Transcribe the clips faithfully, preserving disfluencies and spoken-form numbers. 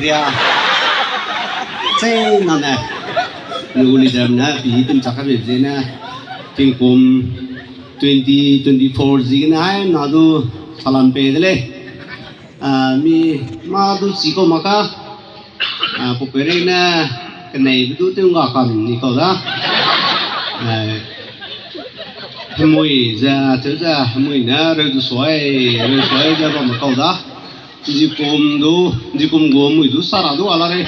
Ya. Chei na ne. Neu leader ne, pi tum chak ka be ze ne. Tingkum twenty twenty-four ziegene ai na du salam pe de lei. Ah, mi ma du si ko maka. Ah, pupere ne, kenei be du tingga kam ni kau da. Eh, hemui ze, cheu ze, hemui ne, reu du suai, reu suai ze bam kau da. Nzikum du, nzikum gu mui du sara du ala rei.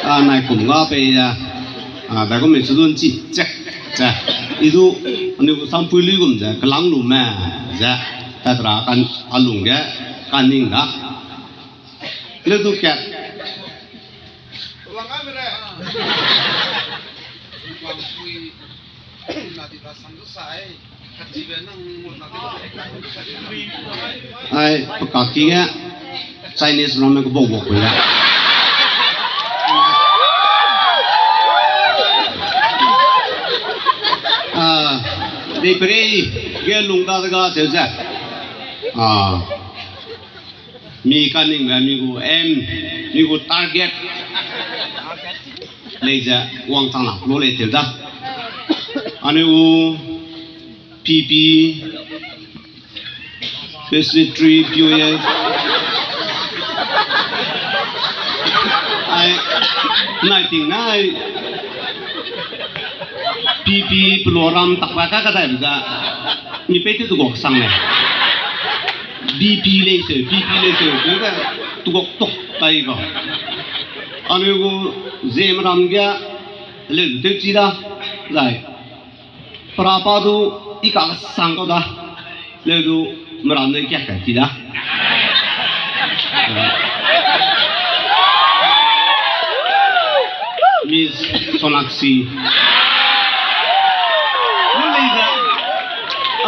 Ah, nai kum ga pei ya. Ah, da kum me chu dun chi, check, check. I du, anui gu sampui lui gum ze, kelang lu me, ze. Tatra kan, alung ge, kan ning da. Le du kat. Ai, pekaki ge Chinese ramme ke bok bok ya. Ah, dei perei ge lung da de ga cheu ze. Ah. Mi kaningbe, mi gu aim, mi gu target lei ze wangchang la lo lei tew da. Anui gu P P, Presbytery, P O F. Ai, nai ting nai. P P peloram takba ka kadai be za. Mi pei te tu gok sang lei. B P lei se, B P lei se, tu ga tu gok tok tai ba. Anui gu Zeme ram ge, leu du teu chi da, zai. Perapa du i ka sang kau da, leu du meram ne kiak kai chi da. Miss Sonakshi. Lu lei ze,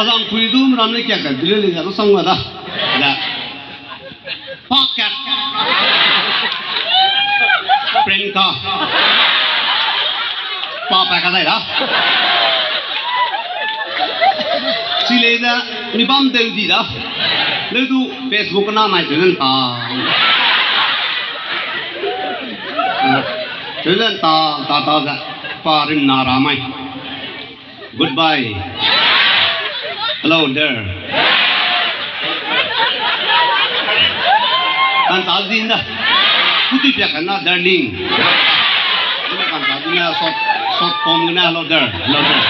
azang pui du meram ne kiak kai, lu lei ze, lu sang ga da. Da. Pakat. Priyanka. Pa pa ka dai da. Chile da, mi bam deu di da. Leu du Facebook na mai tunen ta. Tunen ta, ta, ta za. Pa rim na ra mai. Goodbye. Hello there. Kan sa zin da. Kuti pia kan na darling. Kan sa zin na short, short form na hello there. Hello there.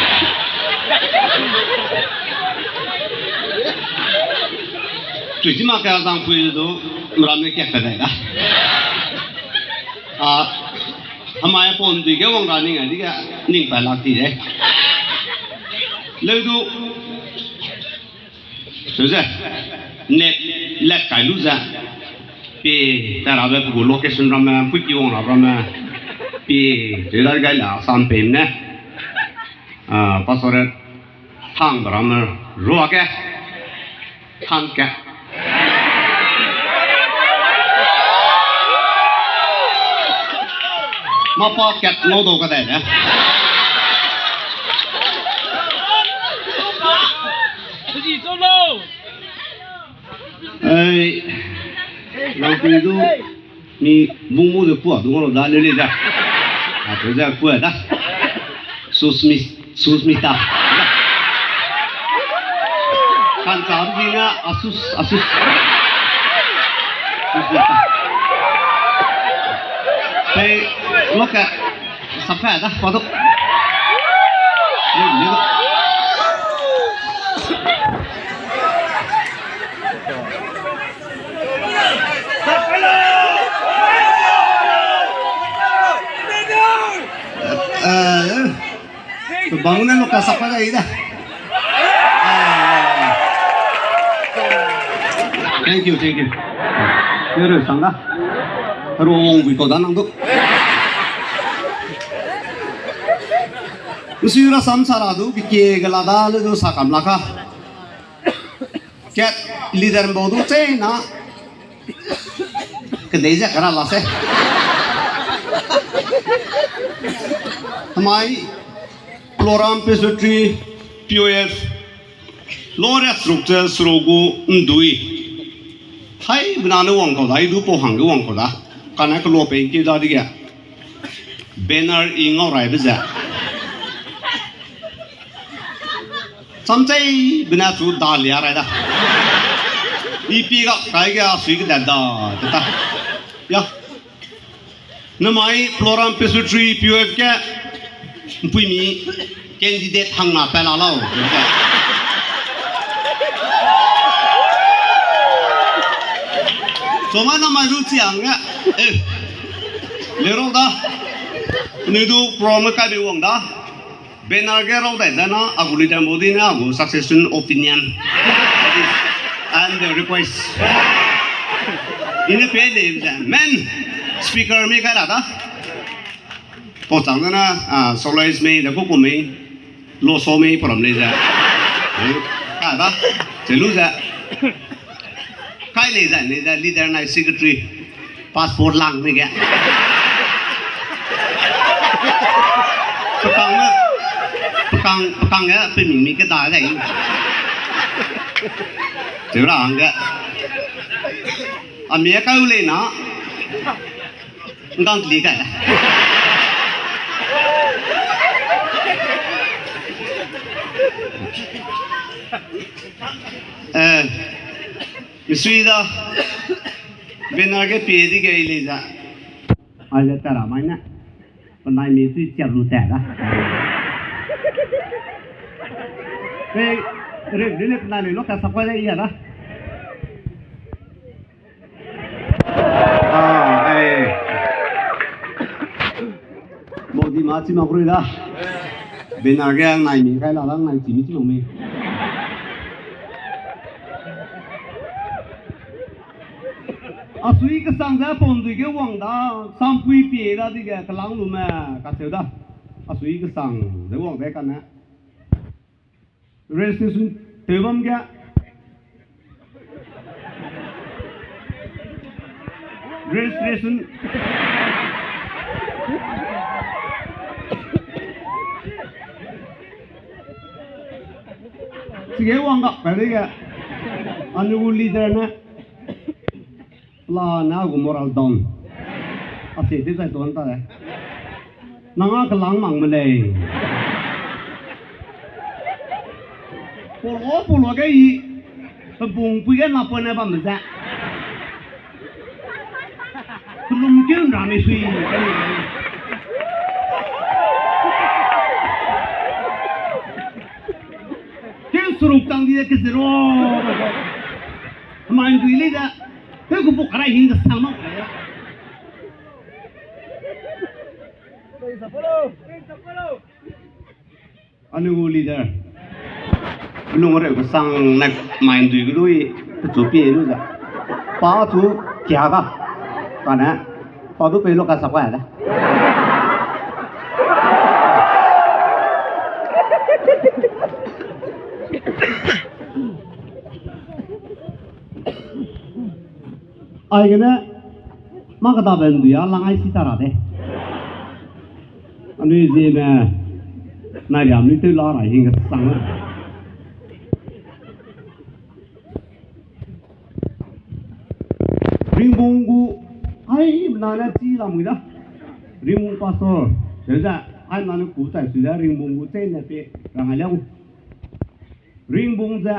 Tui chi ma ka zang pui du, meram ne kiak ka dai da. Ah, Hemai pon dui ge wang ra ning ai di ge ning pa lak ti de. Leu du. Su ze. Net let kai lu ze. Pi ta ra be pu location ramme, pu ki wang ra ramme. Pi te da gai la sam pe ne. Ah, pastor Hang beramme ruage. Hang ke. Mapa kat ngau dau ka dai ne. Ei, nang kui du. Ni bung mu de pua du ngau da le le da. A pe za pua da. Susmi-, Susmita. Kan sa di na Asus, Asus. Susmita. Pe loka sapa da pa du. Ni, ni. Eh, bang ne lo ka sapa da ida. Eh. Thank you, thank you. Yore sanga. Rong bui ko da nang du. Usi ra sam sara du, ki ke gala da le du sa kam la ka. Kat leader mbau du chena. Kedei ze kara la se. Hemai Ploram Presbytery P O F. Lore sruk ze sruk gu ndui. Hai, bena ne wang kau da, i du pau hangge wang kau da. Kane kelo pe keu da dige. Banner i ngau rai be ze. Samchei bena chu da lia rai da. I pi ga kai ge a sui ge da da, te ta. Ya. Namai Floram Presbytery P O F ke mpuimi candidate hang na pa la lau. Soma namai du chi hangge. Eh. Le rau da. Nui du program kai be wang da. Banner ge rau dai zena, a gu leader body ne, a gu succession opinion. That is, and the request. I ne pe le ze, men, speaker mi kai ra da. Pau chang zena, ah, soloist mi, de kuku mi, lo so mi, program le ze. Eh, ka da, ze lu ze. Kai le ze, le ze, leader nai secretary. Passport lang ni ge. Pekang ne, pekang, pekang ge pe ming mi ke da dai. Teu ra hangge. A mi kai u le na. Ngkang kli kai. Eh, misui da. Banner ge pie di ge i le za. Ai le tara mai ne. Penai mi tui chiap lu ta da. Pe, re, re le penai mi lo ka sa kwa le i ya da. Ah, ai. Bau di ma chi ma kru da. Banner ge nai mi kai la da, nai chi mi chi lu mi. A sui kesang ze pondui ge wang da, sampui pie da dige kelang lume, kacheu da. A sui kesang ze wang de kane. Registration tew bam ge. Registration. Chige wang gap kai dege. Anui gu leader ne. Pelane a gu moral down. A se te zai tuan ta de. Nang a kelang mang me lei. Polo, polo ge i. Pebung pui ge na pone bam ze. Pelum keu nra me sui. Keu suruk tang di ke zero. Mai ndui le da. Te gu buk arai hing kesang mak. Anui gu leader. Lung reu kesang ne mai ndui ge lui, pechu pie lu za. Pa chu kia ga. Kane, pa du pe lo ka sa kwa da. Aigene, mâ kedabe ndui a lang ai si ta ra de. Anui zieme, nai riam nui tew la ra hing kesang. Ringbung gu, ai, mena ne chi lamui da. Ringbung pastor, ze, ai mena ne ku chai sui da, Ringbung gu chei ne pe, rang ai liau. Ringbung ze,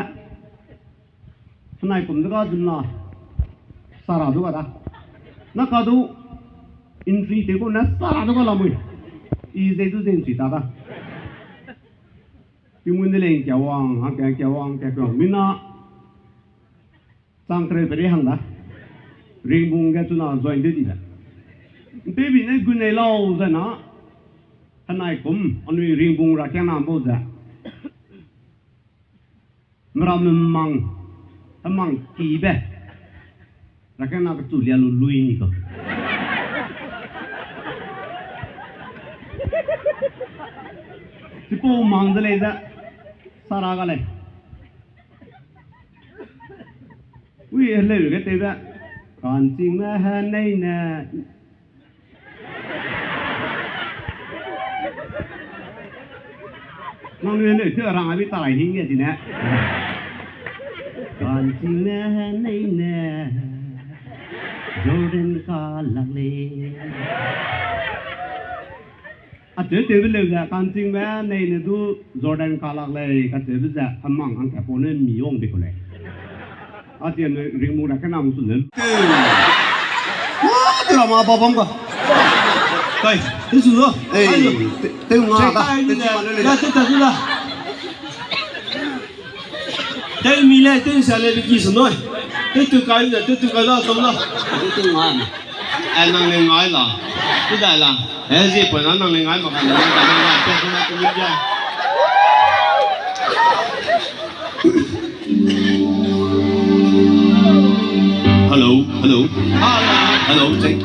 Henai kum de ga zun na sara du ga da. Na ka du entry te kum ne sara du ga lamui. I ze du ze entry ta da. Tingmun de leng kia wang, ha kia kia wang, kia kia wang. Mina chang tre peri hang da. Ringbung ge chuna join de di da. Ntebi ne gun nei lau ze na. Henai kum anui Ringbung ra kia na bau ze. Meramme mang, hemang kibe. Rakena kechu lia lu lui ni ko. Chipau mang de lei ze, sara ga lei. Ui, heleu ge tew ze, kanching ne henei ne, Nang nui ne te rang abi ta lai hing ge di ne. Kanching ne henei ne. Jordan ka lak lei. Acheutewbe leu ze ka'nchingbe nei ne du Jordan ka lak lei kacheube ze hemang hangkat pau ne mi wang di ku lei. Achi ne ringmu ra kena mu su ne. Wa, tera ma ba bam ka. Kai, te su lo. Ei, te, te nga da. Te chi ma le le. Ya, te ta du la. Te mi le, te sa le, ki su noi. Te tu kai le, te tu kai la, tong la. Te tu nga. Eh, nang le ngai la. Te dai la. Eh, zi pau na nang le ngai ma ka le, nang le ngai, te su na tu mi ja. Hello, hello. Hello, check.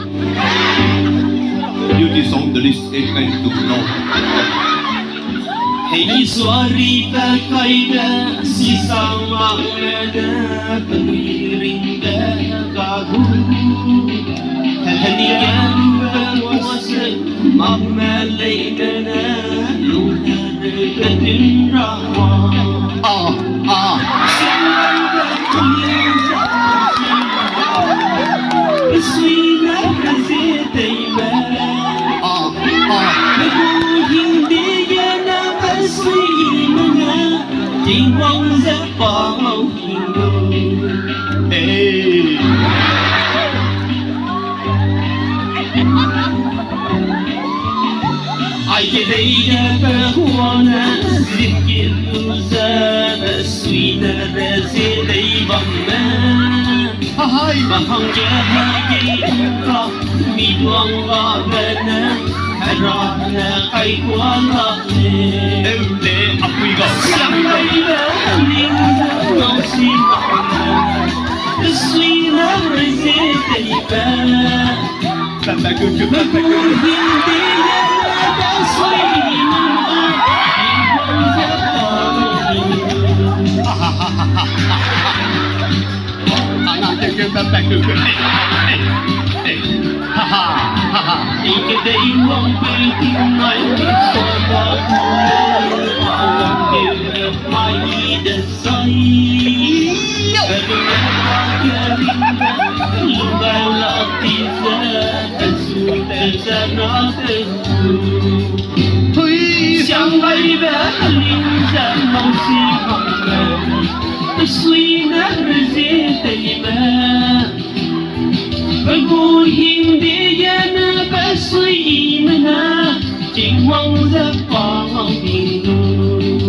Beauty song, the list is kind to know. Hei ni suari pe kai de, si sang ma me de, pe lui ring de, ga gu. Hei ni ge lu pe wa se, ma me lei de ne, lu de de de din ra wa. Ah, ah. Hey. Ai kedei ge pe kuane, zip ki lu ze, besui ne re zie dei bam me. Ahai. Bam hang ge hei ge ka, mi duang ga be ne, hera ne kai kua la ne. Eu le apui ga. Siang lai be ning ze nau si ma ne. Besui ne re zie dei be.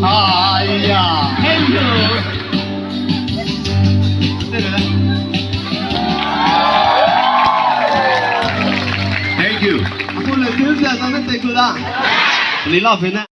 Aya. Hello. Thank you. Aku le tu da, na te ku da. Lila pene.